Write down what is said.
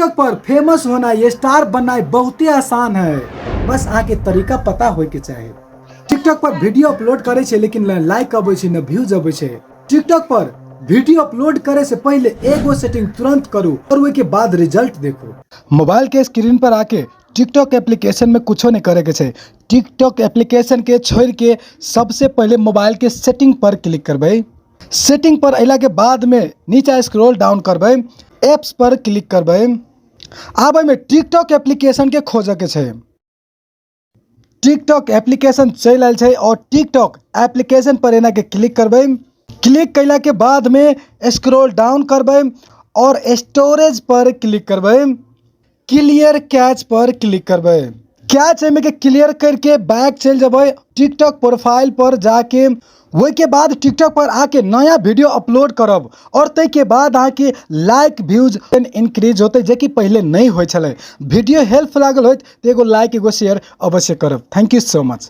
TikTok पर famous होना, ये star बनना बहुते आसान है, बस अहाँके तरीका पता होय के चाही। टिकटॉक पर वीडियो अपलोड करे छै लेकिन न लाइक अबै छै न व्यूज अबै छै। टिकटॉक पर वीडियो अपलोड करे से पहले एगो सेटिंग तुरंत करू और ओहि के बाद रिजल्ट देखू। मोबाइल के स्क्रीन पर आके टिकटॉक एप्लीकेशन में कुछो नहीं करे के छै। टिकटॉक एप्लीकेशन के छोड़ के सबसे पहले मोबाइल के सेटिंग पर क्लिक करबै। सेटिंग पर अयला के बाद में नीचा स्क्रॉल डाउन करबै, एप्स पर क्लिक करबै। आब एहिमे टिकटॉक एप्लीकेशन के खोजऽ के छै। टिकटॉक एप्लीकेशन चलि आयल छै और टिकटॉक एप्लीकेशन पर एना के क्लिक करबै। क्लिक कैला के बाद में स्क्रॉल डाउन करबै और स्टोरेज पर क्लिक करबै, क्लियर कैच पर क्लिक करबै। कैच एहिमे के क्लियर करके बैक चलि जेबै टिकटॉक प्रोफाइल पर जाके। ओहिके बाद टिकटॉक पर आके नया वीडियो अपलोड करब और ताहिके बाद अहाँके लाइक व्यूज इंक्रीज होतै, जेकि पहिले नहि होइ छलै। वीडियो हेल्प लागल होइत तऽ एगो लाइक एगो शेयर अवश्य करब। Thank you so much.